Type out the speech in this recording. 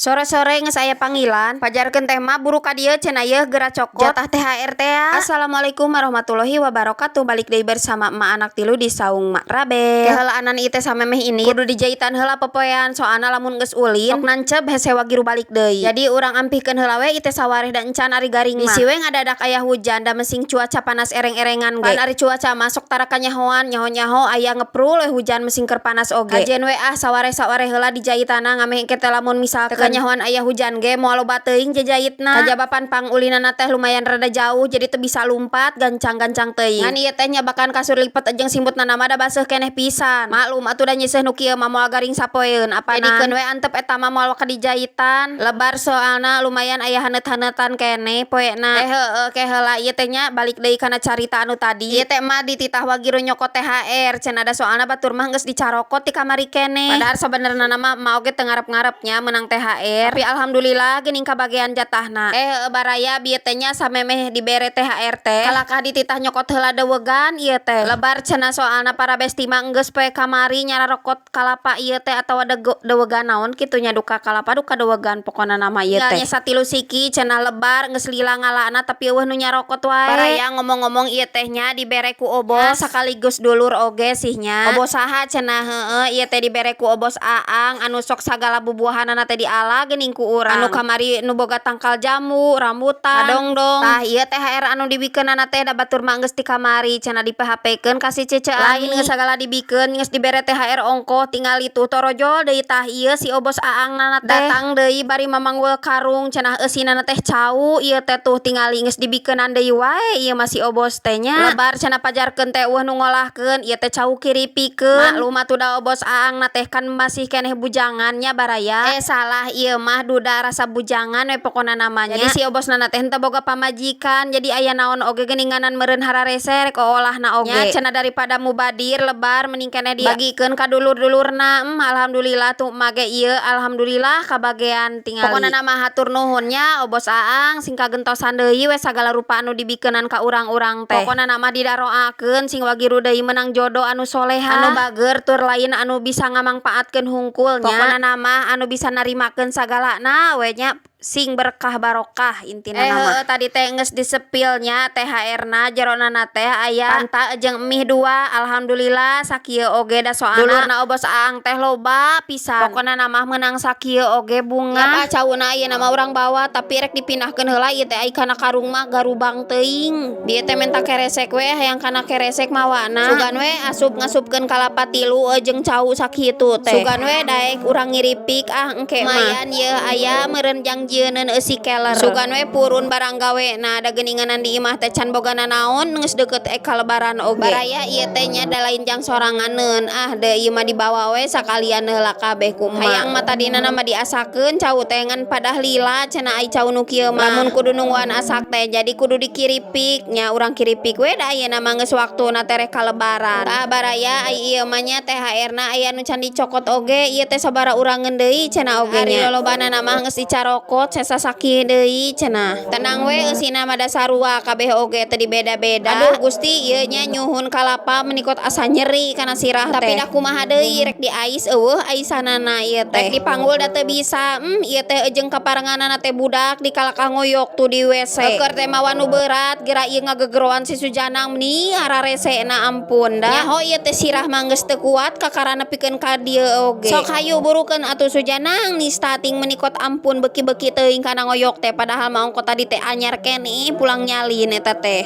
Sore-sore geus aya panggilan, pajarkeun teh mah buru ka dieu cenah yeuh geura cokot jatah THR teh. Assalamualaikum warahmatullahi wabarakatuh. Balik deui bersama emak anak tilu di saung Mak Rabe. Keheulaanan ieu teh samemeh ini kudu dijaitan heula popoean, soalna lamun geus ulin sok nanceb hese wagiru balik deui. Jadi urang ampihkeun heula we ieu teh sawareh da encan ari garing mah. Bisi we ngadadak aya hujan, da mesing cuaca panas ereng-erengan ge. Pan ari cuaca mah sok tara kanyahoan, nyaho-nyaho aya ngeprul we hujan mesing keur panas oge. Kajen we ah sawareh-sawareh heula dijaitana, ngameh engke teh lamun misalkeun kanyahoan aya hujan ge moal loba teuing jajaitna. Kajaba pan pangulinana teh lumayan rada jauh, jadi teu bisa lumpat gancang-gancang teuing. Ngan ieu teh nyabakan kasur lipet jeung simbutna mah da baseuh keneh pisan. Maklum atuh da nyeuseuh nu kieu mah moal garing sapoeun apana. Jadikeun we antep eta mah moal waka dijaitan. Lebar soalna lumayan aya haneut-haneutan keneh poena. Eh heueuh, ke heula ieu teh nya, balik deui kana carita anu tadi. Ieu teh mah dititah wagiru nyokot THR cenah, da soalna batur mah geus dicarokot ti kamari keneh. Padahal sabenerna mah emak oge teu ngarep-ngarep nya meunang THR. Tapi alhamdulillah geuning kabagean jatahna. Eh heueuh baraya, bieu teh nya samemeh dibere THR teh kalakah dititah nyokot heula deuwegan ieu teh. Lebar cenah soalna para besti mah enggeus poe kamari nyararokot kalapa ieu teh atawa deuwegan naon kitu nya, duka kalapa duka deuwegan pokona nama ieu teh. Nya satilu siki cenah, lebar geus lila ngalana tapi euweuh nu nyarokot wae. Baraya, ngomong-ngomong ieu teh nya dibere ku obos sekaligus dulur oge sih nya. Obos saha cenah? Heueuh, ieu teh dibere ku obos Aang anu sok sagala bubuahanana teh diala geuning ku urang. Anu kamari nu boga tangkal jambu, rambutan, kadongdong. Tah, ieu THR anu dibikeunana teh da batur mah geus ti kamari cenah di PHP-keun ka si Cece. Lain geus sagala dibikeun, geus dibere THR ongkoh, tingali tuh torojol deui. Tah, ieu si obos Aang nana teh datang deui bari mamanggul karung cenah, eusinana teh cau ieu teh. Tuh tingali geus dibikeunan deui wae ieu mah si obos teh nya. Lebar cenah pajarkeun teh euweuh nu ngolahkeun ieu teh cau kiripikeun. Maklum atuh da obos Aang na teh kan masih keneh bujangan nya, baraya. Eh, salah, ieu mah duda rasa bujangan we pokona namanya. Jadi si obosna teh henteu boga pamajikan, jadi aya naon oge geuninganan meureun hararese rek olahna oge. Nya cenah daripada mubadir, lebar mending keneh dibagikeun ka dulur-dulurna. Alhamdulillah tuh mage ieu alhamdulillah kabagean tingali. Pokona mah hatur nuhun nya obos Aang, sing kagentosan deui we sagala rupa anu dibikeunan ka urang-urang teh. Pokona mah didaroakeun sing wagiru deui menang jodoh anu soleha, anu bager tur lain anu bisa ngamangpaatkeun hungkul nya. Pokona mah anu bisa narimakeun sagalana we nya, sing berkah barokah intina nama. Tadi teh geus disepil nya THR na, jeronana teh aya Fanta jeung mie dua. Alhamdulillah sakieu oge, da soalna dulurna obos Aang teh loba pisan. Pokona mah meunang sakieu oge bunga. Cauna ayeuna mah urang bawa, tapi rek dipindahkeun heula ieu teh, ai kana karung mah garubang teuing. Dieu teh menta keresek we, hayang kana keresek mawana. Sugan we asup ngasupkeun kalapa tilu jeung cau sakitu teh. Sugan we daek urang ngiripik ah engke mah. Lumayan yeuh aya meureun jang jieuneun eusi keler. Sugan we purun barang gawe nah, da geuninganan di imah teh can boga nanaon, geus deukeut ek kalebaran oge. Baraya, ieu teh nya da lain jang soranganeun ah, da ieu mah dibawa we sakalian heula kabeh ku emak. Hayang mah tadina mah diasakeun cau teh, ngan padah lila cenah ai cau nu kieu mah. Lamun kudu nungguan asak teh jadi kudu dikiripik nya, urang kiripik we da ayeuna mah geus waktuna teh rek kalebaran. Tah baraya, ai ieu mah nya THR na aya nu can dicokot oge ieu teh, sabaraha urangeun deui cenah oge nya. Ari lolobana mah geus dicarokot sesa sakieu deui cenah. Tenang we, eusina mah da sarua kabeh oge, teu dibeda-beda. Aduh Gusti, ieu nya nyuhun kalapa menikot asa nyeri kana sirah teh. Tapi da kumaha deui, rek diais euweuh aisanana ieu teh. Rek dipanggul da teu bisa. Ieu teh jeung kaparenganana teh budak dikalakah ngoyok tuh di WC. Keur teh mawa nu berat geura ieu ngagegeroan si Sujanang meni hararesena, ampun da. Nyaho ieu teh sirah mah geus teu kuat kakara nepikeun ka dieu oge. Sok hayu burukeun atuh Sujanang nista ting menikot, ampun beuki-beuki teuing kana ngoyok teh, padahal mah ongko tadi teh anyar keneh pulang nyalin eta teh.